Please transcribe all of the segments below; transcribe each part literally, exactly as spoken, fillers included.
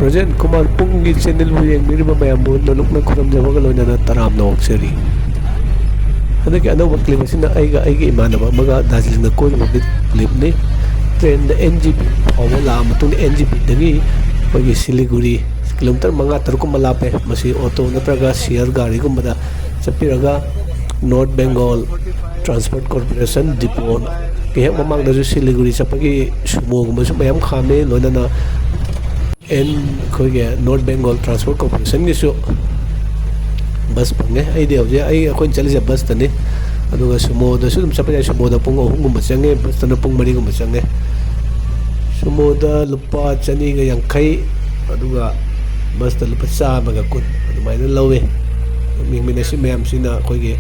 ꯕ꯭ꯔꯖꯦꯟ ꯀꯨꯃꯥꯔ ꯄꯨꯡꯒꯤ ꯆꯦꯅꯦꯜꯕꯨ ꯌꯦꯡꯕꯤꯔꯤꯕ ꯃꯌꯥꯝꯕꯨ ꯅꯣꯂꯨꯛꯅ ꯈꯨꯔꯨꯝꯖꯕꯒ ꯂꯣꯏꯅꯅ ꯇꯔꯥꯝꯅ ꯑꯣꯛꯆꯔꯤ꯫ ꯍꯟꯗꯛꯀꯤ ꯑꯅꯧꯕ ꯀ꯭ꯂꯤꯞ ꯑꯁꯤꯅ ꯑꯩꯒ ꯑꯩꯒꯤ ꯏꯃꯥꯟꯅꯕ ꯑꯃꯒ ꯗꯥꯔꯖꯤꯂꯤꯡꯗ ꯀꯣꯏꯔꯨꯕꯒꯤ ꯀ꯭ꯂꯤꯞꯅꯤ꯫ ꯇ꯭ꯔꯦꯟꯗ ꯑꯦꯟ ꯖꯤ ꯄꯤ ꯐꯥꯎꯕ ꯂꯥꯛꯑ ꯃꯇꯨꯡꯗ ꯑꯦꯟ ꯖꯤ ꯄꯤꯗꯒꯤ ꯑꯩꯈꯣꯏꯒꯤ ꯁꯤꯂꯤꯒꯨꯔꯤ ꯀꯤꯂꯣꯃꯤꯇꯔ ꯃꯉꯥ ꯇꯔꯨꯛ ꯀꯨꯝꯕ ꯂꯥꯞꯄꯦ꯫ ꯃꯁꯤ ꯑꯣꯇꯣ ꯅꯠꯇ꯭ꯔꯒ ꯁꯤꯌꯔ ꯒꯥꯔꯤꯒꯨꯝꯕꯗ ꯆꯠꯄꯤꯔꯒ ꯅꯣꯔꯠ ꯕꯦꯡꯒꯣꯜ ꯇ꯭ꯔꯥꯟꯁꯄꯣꯔꯠ ꯀꯣꯔꯄꯣꯔꯦꯁꯟ ꯗꯤꯄꯣꯒꯤ ꯍꯦꯛ ꯃꯃꯥꯡꯗꯁꯨ ꯁꯤꯂꯤꯒꯨꯔꯤ ꯆꯠꯄꯒꯤ ꯁꯨꯃꯣꯒꯨꯝꯕꯁꯨ ꯃꯌꯥꯝ ꯈꯥꯝꯃꯤ, ꯂꯣꯏꯅꯅ ꯑꯦꯟ ꯑꯩꯈꯣꯏꯒꯤ ꯅꯣꯔꯠ ꯕꯦꯡꯒꯣꯜ ꯇ꯭ꯔꯥꯟꯁꯄꯣꯔꯠ ꯀꯣꯔꯄꯣꯔꯦꯁꯟꯒꯤꯁꯨ ꯕꯁ ꯐꯪꯉꯦ꯫ ꯑꯩꯗꯤ ꯍꯧꯖꯤꯛ ꯑꯩ ꯑꯩꯈꯣꯏꯅ ꯆꯠꯂꯤꯁꯦ ꯕꯁꯇꯅꯤ, ꯑꯗꯨꯒ ꯁꯨꯃꯣꯗꯁꯨ ꯑꯗꯨꯝ ꯆꯠꯄ ꯌꯥꯏ꯫ ꯁꯨꯃꯣꯗ ꯄꯨꯡ ꯑꯍꯨꯝꯒꯨꯝꯕ ꯆꯪꯉꯦ, ꯕꯁꯇꯅ ꯄꯨꯡ ꯃꯔꯤꯒꯨꯝꯕ ꯆꯪꯉꯦ꯫ ꯁꯨꯃꯣꯗ ꯂꯨꯄꯥ ꯆꯅꯤꯒ ꯌꯥꯡꯈꯩ, ꯑꯗꯨꯒ ꯕꯁꯇ ꯂꯨꯄꯥ ꯆꯥꯝꯃꯒ ꯀꯨꯟ ꯑꯗꯨꯃꯥꯏꯅ ꯂꯧꯋꯤ꯫ ꯌꯦꯡꯃꯤꯟꯅꯁꯤ ꯃꯌꯥꯝꯁꯤꯅ ꯑꯩꯈꯣꯏꯒꯤ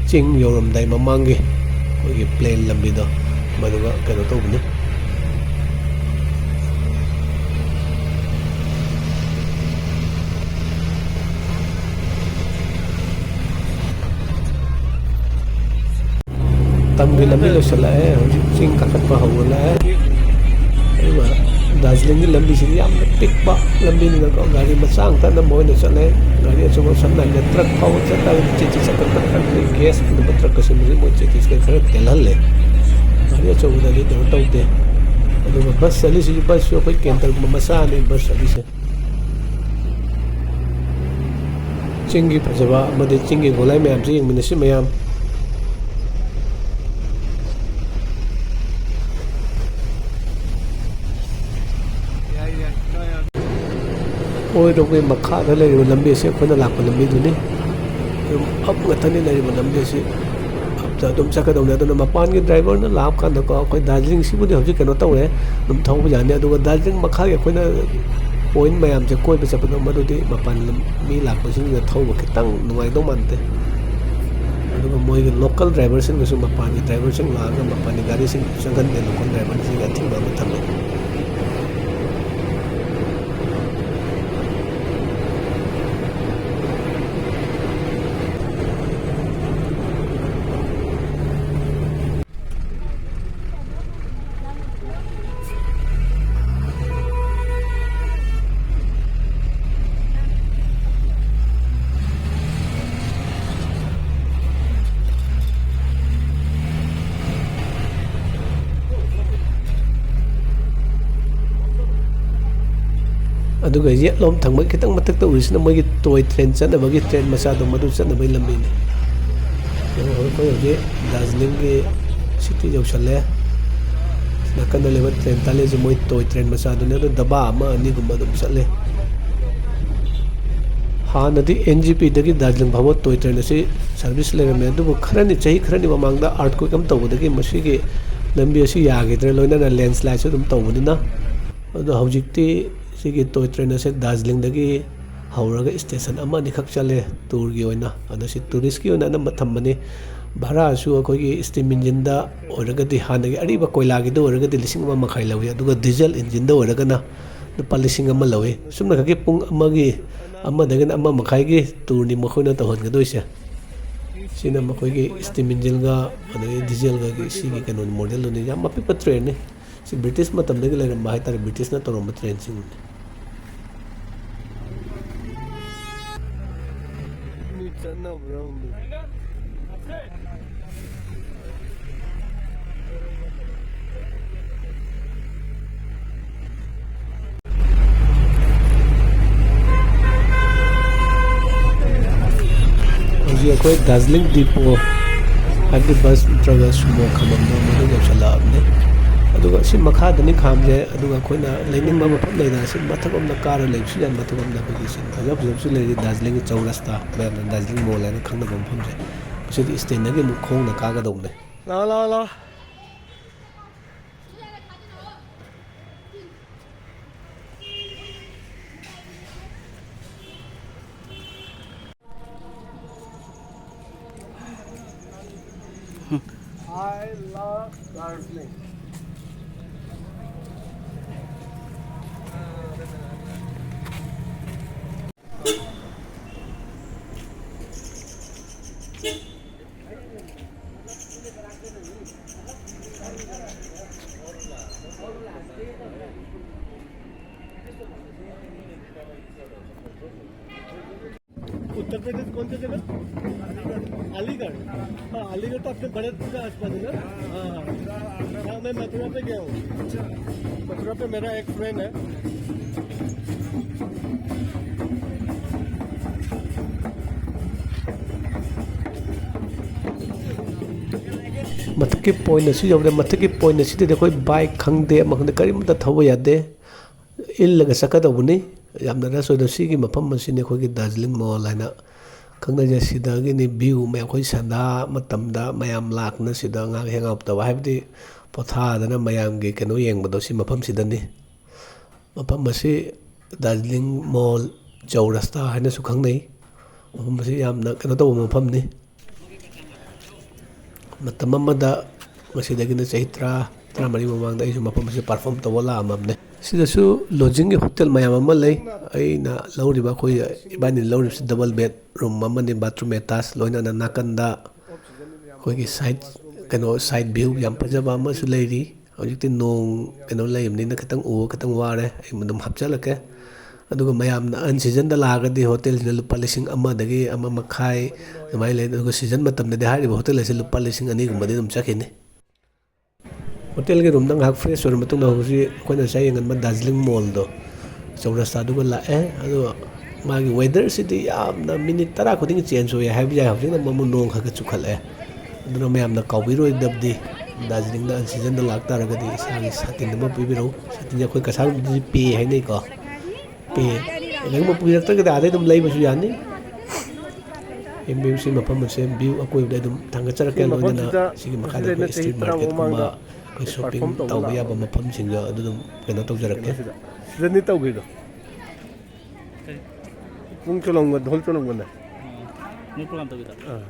ꯆꯤꯡ ꯌꯧꯔꯝꯗꯥꯏ ꯃꯃꯥꯡꯒꯤ ꯑꯩꯈꯣꯏꯒꯤ ꯄ꯭ꯂꯦꯟ ꯂꯝꯕꯤꯗꯣ, ꯃꯗꯨꯒ ꯀꯩꯅꯣ ꯇꯧꯕꯅꯤ꯫ ꯇꯝꯒꯤ ꯂꯝꯕꯤ ꯂꯣꯏꯁꯤꯜꯂꯛꯑꯦ, ꯍꯧꯖꯤꯛ ꯆꯤꯡ ꯀꯥꯈꯠꯄ ꯍꯧꯒꯠꯂꯛꯑꯦ꯫ ꯑꯗꯨꯒ ꯗꯥꯔꯖꯤꯂꯤꯡꯒꯤ ꯂꯝꯕꯤꯁꯤꯗꯤ ꯌꯥꯝꯅ ꯄꯤꯛꯄ ꯂꯝꯕꯤꯅꯤꯅꯀꯣ, ꯒꯥꯔꯤ ꯃꯆꯥ ꯉꯥꯛꯇ ꯑꯅꯝꯕ ꯑꯣꯏꯅ ꯆꯠꯂꯦ꯫ ꯒꯥꯔꯤ ꯑꯆꯧꯕ ꯁꯝꯅ ꯍꯥꯏꯔꯕꯗ ꯇ꯭ꯔꯛ ꯐꯥꯎꯕ ꯆꯠꯇꯥꯔꯒꯗꯤ ꯆꯦꯛꯁꯤ ꯆꯠꯄ ꯈꯔ ꯈꯔ ꯂꯩ꯫ ꯒ꯭ꯌꯥꯁ ꯄꯨꯅꯕ ꯇ꯭ꯔꯛꯀꯁꯦ ꯃꯁꯤ ꯃꯣꯏ ꯆꯦꯛꯁꯤ ꯈꯔ ꯇꯦꯜꯍꯜꯂꯦ꯫ ꯒꯥꯔꯤ ꯑꯆꯧꯕꯗꯗꯤ ꯀꯩꯅꯣ ꯇꯧꯗꯦ꯫ ꯑꯗꯨꯒ ꯕꯁ ꯆꯠꯂꯤꯁꯤꯁꯨ, ꯕꯁꯁꯨ ꯑꯩꯈꯣꯏ ꯀꯦꯟꯇꯔꯒꯨꯝꯕ ꯃꯆꯥꯅꯤ ꯕꯁ ꯆꯠꯂꯤꯁꯦ꯫ ꯆꯤꯡꯒꯤ ꯐꯖꯕ ꯑꯃꯗꯤ ꯆꯤꯡꯒꯤ ꯒꯣꯂꯥꯏ ꯃꯌꯥꯝꯁꯤ ꯌꯦꯡꯃꯤꯟꯅꯁꯤ ꯃꯌꯥꯝ꯫ ꯑꯣꯏꯔꯣꯝꯒꯤ ꯃꯈꯥꯗ ꯂꯩꯔꯤꯕ ꯂꯝꯕꯤ ꯑꯁꯤ ꯑꯩꯈꯣꯏꯅ ꯂꯥꯛꯄ ꯂꯝꯕꯤꯗꯨꯅꯤ꯫ ꯑꯗꯨꯝ ꯑꯞ ꯉꯥꯛꯇꯅꯤ ꯂꯩꯔꯤꯕ ꯂꯝꯕꯤ ꯑꯁꯤ꯫ ꯑꯞꯇ ꯑꯗꯨꯝ ꯆꯠꯀꯗꯧꯅꯤ꯫ ꯑꯗꯨꯅ ꯃꯄꯥꯟꯒꯤ ꯗ꯭ꯔꯥꯏꯚꯔꯅ ꯂꯥꯛꯄ ꯀꯥꯟꯗꯀꯣ, ꯑꯩꯈꯣꯏ ꯗꯥꯔꯖꯤꯂꯤꯡꯁꯤꯕꯨꯗꯤ ꯍꯧꯖꯤꯛ ꯀꯩꯅꯣ ꯇꯧꯔꯦ, ꯑꯗꯨꯝ ꯊꯧꯕ ꯌꯥꯅꯤ꯫ ꯑꯗꯨꯒ ꯗꯥꯔꯖꯤꯂꯤꯡ ꯃꯈꯥꯒꯤ ꯑꯩꯈꯣꯏꯅ ꯄꯣꯏꯟ ꯃꯌꯥꯝꯁꯦ ꯀꯣꯏꯕ ꯆꯠꯄꯗꯣ, ꯃꯗꯨꯗꯤ ꯃꯄꯥꯟ ꯂꯝ ꯃꯤ ꯂꯥꯛꯄꯁꯤꯡꯁꯤꯅ ꯊꯧꯕ ꯈꯤꯇꯪ ꯅꯨꯡꯉꯥꯏꯗꯧ ꯃꯥꯟꯗꯦ꯫ ꯑꯗꯨꯒ ꯃꯣꯏꯒꯤ ꯂꯣꯀꯦꯜ ꯗ꯭ꯔꯥꯏꯚꯔꯁꯤꯡꯗꯁꯨ, ꯃꯄꯥꯟꯒꯤ ꯗ꯭ꯔꯥꯏꯚꯔꯁꯤꯡ ꯂꯥꯛꯑꯒ ꯃꯄꯥꯟꯒꯤ ꯒꯥꯔꯤꯁꯤꯡ ꯆꯪꯍꯟꯗꯦ, ꯂꯣꯀꯦꯜ ꯗ꯭ꯔꯥꯏꯚꯔꯁꯤꯡ ꯑꯊꯤꯡꯕ ꯑꯃ ꯊꯝꯃꯦ꯫ ꯑꯗꯨꯒ ꯌꯦꯠꯂꯣꯝ ꯊꯪꯕ ꯈꯤꯇꯪ ꯃꯊꯛꯇ ꯎꯔꯤꯁꯤꯅ ꯃꯣꯏꯒꯤ ꯇꯣꯏ ꯇ꯭ꯔꯦꯟ ꯆꯠꯅꯕꯒꯤ ꯇ꯭ꯔꯦꯟ ꯃꯆꯥꯗꯣ, ꯃꯗꯨ ꯆꯠꯅꯕꯒꯤ ꯂꯝꯕꯤꯅꯤ꯫ ꯑꯗꯣ ꯑꯩꯈꯣꯏ ꯍꯧꯖꯤꯛ ꯗꯥꯔꯖꯤꯂꯤꯡꯒꯤ ꯁꯤꯇꯤ ꯌꯧꯁꯜꯂꯦ꯫ ꯅꯥꯀꯟꯗ ꯂꯩꯕ ꯇ꯭ꯔꯦꯟ ꯇꯥꯂꯦꯁꯦ ꯃꯣꯏ ꯇꯣꯏ ꯇ꯭ꯔꯦꯟ ꯃꯆꯥꯗꯨꯅꯦ, ꯑꯗꯨ ꯗꯕꯥ ꯑꯃ ꯑꯅꯤꯒꯨꯝꯕ ꯑꯗꯨꯝ ꯆꯠꯂꯦ꯫ ꯍꯥꯟꯅꯗꯤ ꯑꯦꯟ ꯖꯤ ꯄꯤꯗꯒꯤ ꯗꯥꯔꯖꯤꯂꯤꯡ ꯐꯥꯎꯕ ꯇꯣꯏ ꯇ꯭ꯔꯦꯟ ꯑꯁꯤ ꯁꯥꯔꯚꯤꯁ ꯂꯩꯔꯝꯃꯦ, ꯑꯗꯨꯕꯨ ꯈꯔꯅꯤ, ꯆꯍꯤ ꯈꯔꯅꯤ ꯃꯃꯥꯡꯗ ꯑꯥꯔꯠꯀ꯭ꯋꯦꯛ ꯑꯃ ꯇꯧꯕꯗꯒꯤ ꯃꯁꯤꯒꯤ ꯂꯝꯕꯤ ꯑꯁꯤ ꯌꯥꯈꯤꯗ꯭ꯔꯦ, ꯂꯣꯏꯅꯅ ꯂꯦꯟꯁ꯭ꯂꯥꯏꯗꯁꯨ ꯑꯗꯨꯝ ꯇꯧꯕꯅꯤꯅ꯫ ꯑꯗꯣ ꯍꯧꯖꯤꯛꯇꯤ ꯁꯤꯒꯤ ꯇꯣꯏ ꯇ꯭ꯔꯦꯟ ꯑꯁꯦ ꯗꯥꯔꯖꯤꯂꯤꯡꯗꯒꯤ ꯍꯧꯔꯒ ꯁ꯭ꯇꯦꯁꯟ ꯑꯃ ꯑꯅꯤꯈꯛ ꯆꯠꯂꯦ ꯇꯨꯔꯒꯤ ꯑꯣꯏꯅ꯫ ꯑꯗꯣ ꯁꯤ ꯇꯨꯔꯤꯁꯀꯤ ꯑꯣꯏꯅ ꯑꯅꯝꯕ ꯊꯝꯕꯅꯤ꯫ ꯚꯔꯥꯁꯨ ꯑꯩꯈꯣꯏꯒꯤ ꯁ꯭ꯇꯤꯝ ꯏꯟꯖꯤꯟꯗ ꯑꯣꯏꯔꯒꯗꯤ, ꯍꯥꯟꯅꯒꯤ ꯑꯔꯤꯕ ꯀꯣꯏꯂꯥꯒꯤꯗ ꯑꯣꯏꯔꯒꯗꯤ ꯂꯤꯁꯤꯡ ꯑꯃ ꯃꯈꯥꯏ ꯂꯧꯏ, ꯑꯗꯨꯒ ꯗꯤꯖꯜ ꯏꯟꯖꯤꯟꯗ ꯑꯣꯏꯔꯒꯅ ꯂꯨꯄꯥ ꯂꯤꯁꯤꯡ ꯑꯃ ꯂꯧꯏ꯫ ꯁꯨꯞꯅꯈꯛꯀꯤ ꯄꯨꯡ ꯑꯃꯒꯤ, ꯑꯃꯗꯒꯤꯅ ꯑꯃ ꯃꯈꯥꯏꯒꯤ ꯇꯨꯔꯅꯤ ꯃꯈꯣꯏꯅ ꯇꯧꯍꯟꯒꯗꯣꯏꯁꯦ꯫ ꯁꯤꯅ ꯃꯈꯣꯏꯒꯤ ꯁ꯭ꯇꯤꯝ ꯏꯟꯖꯤꯟꯒ ꯑꯗꯒꯤ ꯗꯤꯖꯦꯜꯒꯒꯤ ꯁꯤꯒꯤ ꯀꯩꯅꯣ ꯃꯣꯗꯦꯜꯗꯨꯅꯤ꯫ ꯌꯥꯝ ꯑꯄꯤꯛꯄ ꯇ꯭ꯔꯦꯟꯅꯤ꯫ ꯁꯤ ꯕ꯭ꯔꯤꯇꯤꯁ ꯃꯇꯝꯗꯒꯤ ꯂꯩꯔꯝꯕ ꯍꯥꯏꯇꯥꯔꯦ, ꯕ꯭ꯔꯤꯇꯤꯁꯅ ꯇꯧꯔꯝꯕ ꯇ꯭ꯔꯦꯟꯁꯤꯡꯅꯤ꯫ ꯃꯤ ꯆꯠꯅꯕ꯭ꯔꯥ ꯈꯪꯗꯦ꯫ ꯍꯧꯖꯤꯛ ꯑꯩꯈꯣꯏ ꯗꯥꯔꯖꯤꯂꯤꯡ ꯗꯤꯄꯣ, ꯍꯥꯏꯕꯗꯤ ꯕꯁ ꯅꯠꯇ꯭ꯔꯒ ꯁꯨꯃꯣ ꯈꯥꯝꯕꯝꯗꯣ, ꯃꯗꯨ ꯌꯧꯁꯜꯂꯛꯑꯕꯅꯤ꯫ ꯑꯗꯨꯒ ꯁꯤ ꯃꯈꯥꯗꯅꯤ ꯈꯥꯝꯃꯤꯁꯦ꯫ ꯑꯗꯨꯒ ꯑꯩꯈꯣꯏꯅ ꯂꯩꯅꯤꯡꯕ ꯃꯐꯝ ꯂꯩꯗꯅ, ꯁꯤ ꯃꯊꯛ ꯑꯝꯗ ꯀꯥꯔ ꯂꯩꯕꯁꯨ ꯌꯥꯏ꯫ ꯃꯊꯛ ꯑꯝꯗ ꯑꯩꯈꯣꯏꯒꯤ ꯁꯤ ꯐꯖ ꯐꯖꯕꯁꯨ ꯂꯩꯔꯤ꯫ ꯗꯥꯔꯖꯤꯂꯤꯡꯒꯤ ꯆꯧꯔꯁꯇꯥ, ꯃꯌꯥꯝꯅ ꯗꯥꯔꯖꯤꯂꯤꯡ ꯃꯣꯜ ꯍꯥꯏꯅ ꯈꯪꯅꯕ ꯃꯐꯝꯁꯦ꯫ ꯁꯤꯗꯤ ꯁ꯭ꯇꯦꯟꯗꯒꯤ ꯑꯃꯨꯛ ꯈꯣꯡꯅ ꯀꯥꯒꯗꯧꯕꯅꯦ꯫ ꯂꯥꯛꯑꯣ, ꯂꯥꯛꯑꯣ, ꯂꯥꯛꯑꯣ꯫ I love Darjeeling. Uttar Pradesh कौन सी जगह? अलीगढ़। हाँ, अलीगढ़ तो अपने भरतपुर के आसपास है ना? हाँ, हाँ। हाँ, मैं मथुरा पे गया हूँ। मथुरा पे मेरा एक फ्रेंड है। ꯃꯊꯛꯀꯤ ꯄꯣꯏꯟ ꯑꯁꯤ ꯌꯧꯔꯦ꯫ ꯃꯊꯛꯀꯤ ꯄꯣꯏꯟ ꯑꯁꯤꯗꯗꯤ ꯑꯩꯈꯣꯏ ꯕꯥꯏꯛ ꯈꯪꯗꯦ, ꯑꯃ ꯈꯪꯗꯦ, ꯀꯔꯤꯃꯠꯇ ꯊꯧꯕ ꯌꯥꯗꯦ꯫ ꯏꯜꯂꯒ ꯆꯠꯀꯗꯧꯕꯅꯤ꯫ ꯌꯥꯝꯅ ꯔꯁ ꯑꯣꯏꯗꯕ ꯁꯤꯒꯤ ꯃꯐꯝ ꯑꯁꯤꯅꯤ ꯑꯩꯈꯣꯏꯒꯤ ꯗꯥꯔꯖꯤꯂꯤꯡ ꯃꯣꯜ ꯍꯥꯏꯅ ꯈꯪꯅꯩꯁꯦ꯫ ꯁꯤꯗꯒꯤꯅꯤ ꯚ꯭ꯌꯨ ꯃꯌꯥꯝ, ꯑꯩꯈꯣꯏ ꯁꯟꯗꯥ ꯃꯇꯝꯗ ꯃꯌꯥꯝ ꯂꯥꯛꯇꯅ ꯁꯤꯗ ꯉꯥꯏꯍꯥꯛ ꯍꯦꯡ ꯑꯥꯎꯠ ꯇꯧꯕ, ꯍꯥꯏꯕꯗꯤ ꯄꯣꯊꯥꯗꯅ ꯃꯌꯥꯝꯒꯤ ꯀꯩꯅꯣ ꯌꯦꯡꯕꯗꯣ ꯁꯤ ꯃꯐꯝꯁꯤꯗꯅꯤ꯫ ꯃꯐꯝ ꯑꯁꯤ ꯗꯥꯔꯖꯤꯂꯤꯡ ꯃꯣꯜ, ꯆꯧꯔꯁꯇꯥ ꯍꯥꯏꯅꯁꯨ ꯈꯪꯅꯩ꯫ ꯃꯐꯝ ꯑꯁꯤ ꯌꯥꯝꯅ ꯀꯩꯅꯣ ꯇꯧꯕ ꯃꯐꯝꯅꯤ꯫ ꯃꯇꯝ ꯑꯃꯗ, ꯃꯁꯤꯗꯒꯤꯅ ꯆꯍꯤ ꯇꯔꯥ, ꯇꯔꯥꯃꯔꯤ ꯃꯃꯥꯡꯗ ꯑꯩꯁꯨ ꯃꯐꯝ ꯑꯁꯤꯗ ꯄꯔꯐꯣꯔꯝ ꯇꯧꯕ ꯂꯥꯛꯑꯝꯃꯕꯅꯦ꯫ ꯁꯤꯗꯁꯨ ꯂꯣꯗꯖꯤꯡꯒꯤ ꯍꯣꯇꯦꯜ ꯃꯌꯥꯝ ꯑꯃ ꯂꯩ꯫ ꯑꯩꯅ ꯂꯧꯔꯤꯕ, ꯑꯩꯈꯣꯏ ꯏꯕꯥꯅꯤꯅ ꯂꯧꯔꯤꯕꯁꯤ ꯗꯕꯜ ꯕꯦꯗ ꯔꯨꯝ ꯑꯃꯅꯤ, ꯕꯥꯊꯔꯨꯝ ꯑꯦꯇꯥꯆ, ꯂꯣꯏꯅꯅ ꯅꯥꯀꯟꯗ ꯑꯩꯈꯣꯏꯒꯤ ꯁꯥꯏꯠ, ꯀꯩꯅꯣ, ꯁꯥꯏꯠ ꯚ꯭ꯌꯨ ꯌꯥꯝ ꯐꯖꯕ ꯑꯃꯁꯨ ꯂꯩꯔꯤ꯫ ꯍꯧꯖꯤꯛꯇꯤ ꯅꯣꯡ ꯀꯩꯅꯣ ꯂꯩꯕꯅꯤꯅ ꯈꯤꯇꯪ ꯎꯕ ꯈꯤꯇꯪ ꯋꯥꯔꯦ, ꯑꯩ ꯑꯗꯨꯝ ꯍꯥꯞꯆꯤꯜꯂꯛꯀꯦ꯫ ꯑꯗꯨꯒ ꯃꯌꯥꯝꯅ ꯑꯟ ꯁꯤꯖꯟꯗ ꯂꯥꯛꯑꯒꯗꯤ ꯍꯣꯇꯦꯜꯁꯤꯅ ꯂꯨꯄꯥ ꯂꯤꯁꯤꯡ ꯑꯃꯗꯒꯤ ꯑꯃ ꯃꯈꯥꯏ ꯑꯗꯨꯃꯥꯏꯅ ꯂꯩ꯫ ꯑꯗꯨꯒ ꯁꯤꯖꯟ ꯃꯇꯝꯗꯗꯤ ꯍꯥꯏꯔꯤꯕ ꯍꯣꯇꯦꯜ ꯑꯁꯤ ꯂꯨꯄꯥ ꯂꯤꯁꯤꯡ ꯑꯅꯤꯒꯨꯝꯕꯗꯤ ꯑꯗꯨꯝ ꯆꯠꯈꯤꯅꯤ꯫ ꯍꯣꯇꯦꯜꯒꯤ ꯔꯨꯝꯗ ꯉꯥꯏꯍꯥꯛ ꯐ꯭ꯔꯦꯁ ꯑꯣꯏꯔ ꯃꯇꯨꯡꯗ, ꯍꯧꯖꯤꯛ ꯑꯩꯈꯣꯏꯅ ꯉꯁꯥꯏ ꯌꯦꯡꯉꯟꯕ ꯗꯥꯔꯖꯤꯂꯤꯡ ꯃꯣꯜꯗꯣ, ꯆꯧꯔꯁꯇꯥꯗꯨꯒ ꯂꯥꯛꯑꯦ꯫ ꯑꯗꯨꯒ ꯃꯥꯒꯤ ꯋꯦꯗꯔꯁꯤꯗꯤ ꯌꯥꯝꯅ ꯃꯤꯅꯤꯠ ꯇꯔꯥ ꯈꯨꯗꯤꯡꯒꯤ ꯆꯦꯟꯖ ꯑꯣꯏꯌꯦ ꯍꯥꯏꯕ ꯌꯥꯏ꯫ ꯍꯧꯖꯤꯛꯅ ꯑꯃꯨꯛ ꯅꯣꯡ ꯈꯔ ꯈꯔ ꯆꯨꯈꯠꯂꯛꯑꯦ꯫ ꯑꯗꯨꯅ ꯃꯌꯥꯝꯅ ꯀꯥꯎꯕꯤꯔꯣꯏꯗꯕꯗꯤ, ꯗꯥꯔꯖꯤꯂꯤꯡꯗ ꯑꯟ ꯁꯤꯖꯟꯗ ꯂꯥꯛꯇꯥꯔꯒꯗꯤ ꯏꯁꯥꯒꯤ ꯁꯥꯇꯤꯟ ꯑꯃ ꯄꯨꯕꯤꯔꯛꯎ꯫ ꯁꯥꯇꯤꯟꯁꯦ ꯑꯩꯈꯣꯏ ꯀꯁꯥꯔꯗꯗꯤ ꯄꯦ ꯍꯥꯏꯅꯩꯀꯣ꯫ ꯄꯦ꯫ ꯀꯔꯤꯒꯨꯝꯕ ꯄꯨꯕꯤꯔꯛꯇ꯭ꯔꯒꯗꯤ ꯑꯥꯗꯩ ꯑꯗꯨꯝ ꯂꯩꯕꯁꯨ ꯌꯥꯅꯤ꯫ ꯌꯦꯡꯕꯤꯌꯨ, ꯁꯤ ꯃꯐꯝ ꯑꯁꯦ ꯚ꯭ꯌꯨ ꯑꯀꯣꯏꯕꯗ ꯑꯗꯨꯝ ꯊꯥꯡꯒꯠꯆꯔꯛꯀꯦ꯫ ꯁꯤ ꯂꯣꯏꯅꯅ ꯃꯐꯝꯁꯤꯗ, ꯁꯤꯒꯤ ꯃꯈꯥꯗ ꯃꯁꯤꯗ ꯑꯩꯈꯣꯏ ꯆꯍꯤ ꯏꯁꯇ꯭ꯔꯤꯠ ꯇꯔꯥꯃꯨꯛ ꯃꯥꯔꯀꯦꯠꯀꯨꯝꯕ, ꯃꯃꯥꯡꯗ ꯑꯩꯈꯣꯏ ꯁꯣꯞꯄꯤꯡ ꯄꯔꯐꯣꯔꯝ ꯇꯧꯕ ꯇꯧꯕ ꯌꯥꯕ ꯂꯥꯛꯑꯝꯃꯦ꯫ ꯃꯐꯝꯁꯤꯡꯗꯣ ꯑꯗꯨ ꯑꯗꯨꯝ ꯀꯩꯅꯣ ꯇꯧꯖꯔꯛꯀꯦ꯫ ꯀꯩꯅꯣꯁꯤꯗ, ꯁꯤꯗꯅꯤ ꯇꯧꯈ꯭ꯔꯤꯗꯣ꯫ ꯄꯨꯡ ꯆꯣꯂꯣꯝꯒ ꯙꯣꯜ ꯆꯣꯂꯣꯝꯒꯅꯦ꯫ ꯎꯝ, ꯃꯣꯏ ꯄ꯭ꯔꯣꯒ꯭ꯔꯥꯝ ꯇꯧꯈꯤꯗ꯫ ꯑꯥ꯫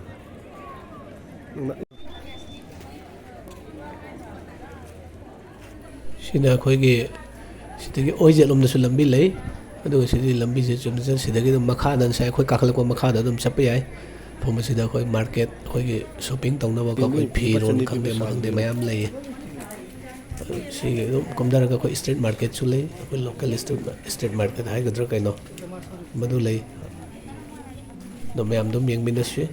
ꯁꯤꯅ ꯑꯩꯈꯣꯏꯒꯤ ꯁꯤꯗꯒꯤ ꯑꯣꯏꯖꯦꯠꯂꯣꯝꯗꯁꯨ ꯂꯝꯕꯤ ꯂꯩ꯫ ꯑꯗꯨꯒ ꯁꯤꯗꯤ ꯂꯝꯕꯤꯁꯦ ꯆꯨꯝꯅ ꯆꯠ-, ꯁꯤꯗꯒꯤ ꯑꯗꯨꯝ ꯃꯈꯥꯗ, ꯉꯁꯥꯏ ꯑꯩꯈꯣꯏ ꯀꯥꯈꯠꯂꯛꯄ ꯃꯈꯥꯗ ꯑꯗꯨꯝ ꯆꯠꯄ ꯌꯥꯏ꯫ ꯃꯐꯝ ꯑꯁꯤꯗ ꯑꯩꯈꯣꯏ ꯃꯥꯔꯀꯦꯠ, ꯑꯩꯈꯣꯏꯒꯤ ꯁꯣꯞꯄꯤꯡ ꯇꯧꯅꯕ, ꯑꯩꯈꯣꯏ ꯌꯦꯡꯕꯤꯌꯨ, ꯐꯤꯔꯣꯜ ꯄꯣꯠ ꯆꯠꯅꯤ ꯈꯪꯗꯦ, ꯑꯃ ꯄꯤꯕ ꯈꯪꯗꯦ, ꯁꯥꯕꯤꯌꯨ꯫ ꯃꯌꯥꯝ ꯂꯩꯌꯦ꯫ ꯁꯤꯒꯤ ꯑꯗꯨꯝ ꯀꯨꯝꯊꯔꯒ ꯑꯩꯈꯣꯏ ꯏꯁꯇ꯭ꯔꯤꯠ ꯃꯥꯔꯀꯦꯠꯁꯨ ꯂꯩ꯫ ꯑꯩꯈꯣꯏ ꯂꯣꯀꯦꯜ ꯏꯁꯇ꯭ꯔꯤꯠ, ꯏꯁꯇ꯭ꯔꯤꯠ ꯃꯥꯔꯀꯦꯠ ꯍꯥꯏꯒꯗ꯭ꯔꯥ ꯀꯩꯅꯣ, ꯃꯗꯨ ꯂꯩ꯫ ꯑꯗꯣ ꯃꯌꯥꯝ ꯑꯗꯨꯝ ꯌꯦꯡꯃꯤꯟꯅꯁꯤ꯫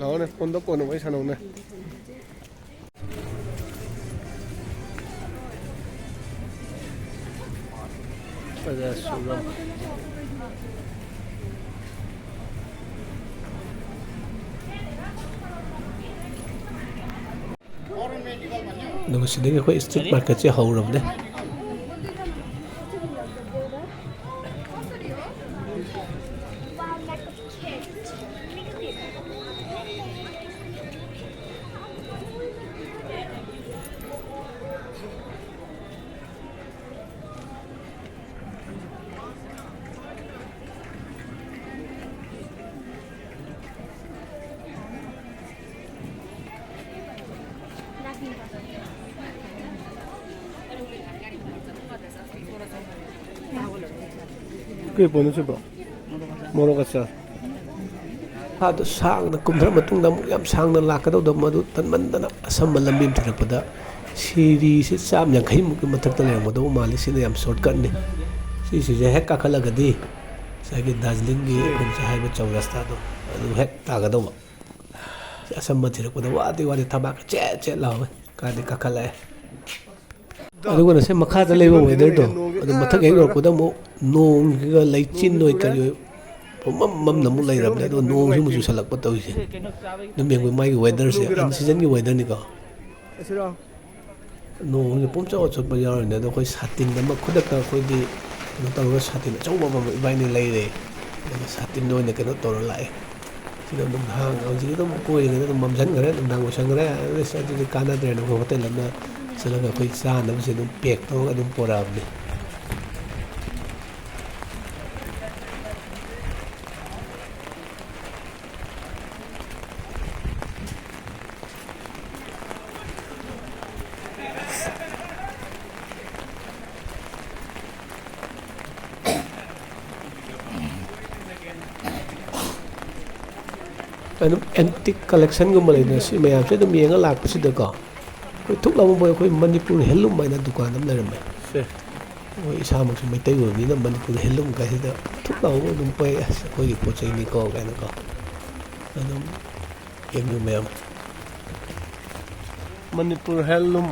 ꯁꯥꯎꯅꯦ, ꯐꯣꯟꯗ ꯀꯣꯟꯅ ꯋꯥꯔꯤ ꯁꯥꯟꯅꯧꯅꯦ꯫ ꯐꯖ ꯁꯨꯔꯝ꯫ ꯑꯗꯨꯒ ꯁꯤꯗꯒꯤ ꯑꯩꯈꯣꯏ street marketꯁꯦ ꯍꯧꯔꯕꯅꯦ꯫ ꯀꯔꯤ ꯄꯣꯠꯅꯣ ꯁꯤꯕꯣ? ꯃꯣꯔꯣꯛ ꯑꯆꯥꯔ꯫ ꯊꯥꯗꯣ ꯁꯥꯡꯅ ꯀꯨꯝꯊꯔ ꯃꯇꯨꯡꯗ ꯑꯃꯨꯛ ꯌꯥꯝ ꯁꯥꯡꯅ ꯂꯥꯛꯀꯗꯧꯗ, ꯃꯗꯨ ꯇꯟꯃꯟꯗꯅ ꯑꯁꯝꯕ ꯂꯝꯕꯤ ꯑꯃ ꯊꯤꯔꯛꯄꯗ ꯁꯤꯔꯤꯁꯦ ꯆꯥꯝ ꯌꯥꯡꯈꯩꯃꯨꯛꯀꯤ ꯃꯊꯛꯇ ꯂꯩꯔꯝꯒꯗꯧꯕ ꯃꯥꯜꯂꯤ꯫ ꯁꯤꯅ ꯌꯥꯝ shortcutꯅꯤ꯫ ꯁꯤꯁꯤꯁꯦ ꯍꯦꯛ ꯀꯥꯈꯠꯂꯒꯗꯤ ꯉꯁꯥꯏꯒꯤ ꯗꯥꯔꯖꯤꯂꯤꯡꯒꯤ ꯑꯩꯈꯣꯏꯅ ꯍꯥꯏꯕ ꯆꯧꯔꯁꯇꯥꯗꯣ ꯑꯗꯨ ꯍꯦꯛ ꯇꯥꯒꯗꯧꯕ꯫ ꯑꯁꯝꯕ ꯊꯤꯔꯛꯄꯗ ꯋꯥꯗꯤ ꯋꯥꯗꯤ ꯊꯕꯥꯛꯀ ꯆꯦꯠ ꯆꯦꯠ ꯂꯥꯎꯋꯦ꯫ ꯀꯥꯏꯗꯩ ꯀꯥꯈꯠꯂꯛꯑꯦ꯫ ꯑꯗꯨꯒꯅ ꯁꯤ ꯃꯈꯥꯗ ꯂꯩꯕ weatherꯗꯣ, ꯑꯗꯨ ꯃꯊꯛ ꯍꯦꯛ ꯌꯧꯔꯛꯄꯗ ꯑꯃꯨꯛ ꯅꯣꯡꯁꯤꯒ ꯂꯩꯆꯤꯟ ꯑꯣꯏ ꯀꯔꯤ ꯑꯣꯏ ꯄꯨꯝꯃꯝ ꯃꯝꯅ ꯑꯃꯨꯛ ꯂꯩꯔꯕꯅꯦ꯫ ꯑꯗꯨꯒ ꯅꯣꯡꯁꯤ ꯑꯃꯨꯛ ꯆꯨꯁꯜꯂꯛꯄ ꯇꯧꯔꯤꯁꯦ꯫ ꯑꯗꯨꯝ ꯌꯦꯡꯕ ꯃꯥꯒꯤ weatherꯁꯦ unseasonꯒꯤ weatherꯅꯤꯀꯣ꯫ ꯅꯣꯡꯁꯦ ꯄꯨꯝꯆꯣꯠ ꯆꯣꯠꯄ ꯌꯥꯎꯔꯤꯅꯦ꯫ ꯑꯗꯣ ꯑꯩꯈꯣꯏ ꯁꯥꯇꯤꯟ ꯑꯃ ꯈꯨꯗꯛꯇ ꯑꯩꯈꯣꯏꯗꯤ ꯀꯩꯅꯣ ꯇꯧꯔꯒ ꯁꯥꯇꯤꯟ ꯑꯆꯧꯕ ꯑꯃ ꯏꯕꯥꯅꯤ ꯂꯩꯔꯦ꯫ ꯑꯗꯨꯒ ꯁꯥꯇꯤꯟ ꯑꯣꯏꯅ ꯀꯩꯅꯣ ꯇꯧꯔ ꯂꯥꯛꯑꯦ꯫ ꯁꯤꯗ ꯑꯗꯨꯝ ꯍꯥꯡ-, ꯍꯧꯖꯤꯛ ꯑꯗꯨꯝ ꯀꯣꯏꯔꯤꯉꯩꯗ ꯑꯗꯨꯝ ꯃꯝꯁꯤꯟꯈ꯭ꯔꯦ, ꯅꯨꯡꯗꯥꯡ ꯑꯣꯏꯁꯟꯈ꯭ꯔꯦ꯫ ꯑꯁ, ꯑꯗꯨꯗꯤ ꯀꯥꯟꯅꯗ꯭ꯔꯦꯅ ꯑꯩꯈꯣꯏ ꯍꯣꯇꯦꯜ ꯑꯃ ꯆꯠꯂꯒ ꯑꯩꯈꯣꯏ ꯆꯥꯅꯕꯁꯦ ꯑꯗꯨꯝ pack ꯇꯧꯔꯒ ꯑꯗꯨꯝ ꯄꯨꯔꯛꯑꯕꯅꯤ꯫ ꯑꯗꯨꯝ antique collectionꯒꯨꯝꯕ ꯂꯩꯗꯅ, ꯁꯤ ꯃꯌꯥꯝꯁꯦ ꯑꯗꯨꯝ ꯌꯦꯡꯉ ꯂꯥꯛꯄꯁꯤꯗꯀꯣ, ꯑꯩꯈꯣꯏ ꯊꯨꯛ ꯂꯥꯎꯕ ꯃꯣꯏ ꯑꯩꯈꯣꯏ ꯃꯅꯤꯄꯨꯔ handloom ꯍꯥꯏꯅ ꯗꯨꯀꯥꯟ ꯑꯃ ꯂꯩꯔꯝꯃꯦ꯫ ꯁꯦ꯫ ꯑꯩꯈꯣꯏ ꯏꯁꯥꯃꯛꯁꯨ ꯃꯩꯇꯩ ꯑꯣꯏꯕꯅꯤꯅ ꯃꯅꯤꯄꯨꯔ handloom ꯀꯥꯏꯁꯤꯗ ꯊꯨꯛ ꯂꯥꯎꯕ ꯑꯗꯨꯝ ꯄꯣꯛꯑꯦ, "ꯑꯁ, ꯑꯩꯈꯣꯏꯒꯤ ꯄꯣꯠ ꯆꯩꯅꯤꯀꯣ" ꯀꯥꯏꯅꯀꯣ꯫ ꯑꯗꯨꯝ ꯌꯦꯡꯕꯤꯌꯨ ꯃꯌꯥꯝ, ꯃꯅꯤꯄꯨꯔ ꯍꯦꯟꯂꯨꯝ꯫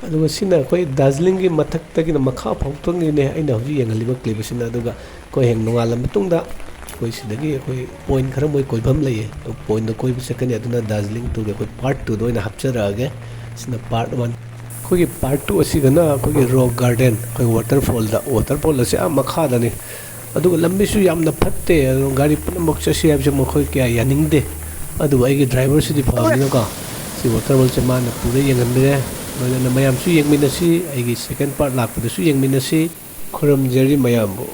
ꯑꯗꯨꯒ ꯁꯤꯅ ꯑꯩꯈꯣꯏ ꯗꯥꯔꯖꯤꯂꯤꯡꯒꯤ ꯃꯊꯛꯇꯒꯤꯅ ꯃꯈꯥ ꯐꯥꯎꯗꯒꯤꯅꯦ ꯑꯩꯅ ꯍꯧꯖꯤꯛ ꯌꯦꯡꯍꯜꯂꯤꯕ clip ꯑꯁꯤꯅ꯫ ꯑꯗꯨꯒ ꯑꯩꯈꯣꯏ ꯍꯌꯦꯡ ꯅꯣꯡꯉꯥꯜꯂ ꯃꯇꯨꯡꯗ ꯑꯩꯈꯣꯏ ꯁꯤꯗꯒꯤ ꯑꯩꯈꯣꯏ point ꯈꯔ ꯃꯣꯏ ꯀꯣꯏꯐꯝ ꯂꯩꯌꯦ, ꯑꯗꯨ pointꯗ ꯀꯣꯏꯕ ꯆꯠꯀꯅꯤ꯫ ꯑꯗꯨꯅ ꯗꯥꯔꯖꯤꯂꯤꯡ tourꯒꯤ ꯑꯩꯈꯣꯏ part twoꯗ ꯑꯣꯏꯅ ꯍꯥꯞꯆꯔꯛꯑꯒꯦ꯫ ꯁꯤꯅ part one꯫ ꯑꯩꯈꯣꯏꯒꯤ part two ꯑꯁꯤꯒꯅ ꯑꯩꯈꯣꯏꯒꯤ rock garden, ꯑꯩꯈꯣꯏ waterfallꯗ, waterfall ꯑꯁꯤ ꯑꯥ ꯃꯈꯥꯗꯅꯤ꯫ ꯑꯗꯨꯒ ꯂꯝꯕꯤꯁꯨ ꯌꯥꯝꯅ ꯐꯠꯇꯦ, ꯑꯗꯨ ꯒꯥꯔꯤ ꯄꯨꯝꯅꯃꯛ ꯆꯠꯁꯤ ꯍꯥꯏꯕꯁꯦ ꯃꯈꯣꯏ ꯀꯌꯥ ꯌꯥꯅꯤꯡꯗꯦ꯫ ꯑꯗꯨꯕꯨ ꯑꯩꯒꯤ driverꯁꯤꯗꯤ ꯐꯕꯅꯤꯅꯀꯣ, ꯁꯤ waterfallꯁꯦ ꯃꯥꯅ ꯄꯨꯔ ꯌꯦꯡꯍꯟꯕꯤꯔꯦ꯫ ꯂꯣꯏꯅꯅ ꯃꯌꯥꯝꯁꯨ ꯌꯦꯡꯃꯤꯟꯅꯁꯤ, ꯑꯩꯒꯤ second part ꯂꯥꯛꯄꯗꯁꯨ ꯌꯦꯡꯃꯤꯟꯅꯁꯤ꯫ ꯈꯨꯔꯨꯝꯖꯔꯤ ꯃꯌꯥꯝꯕꯨ꯫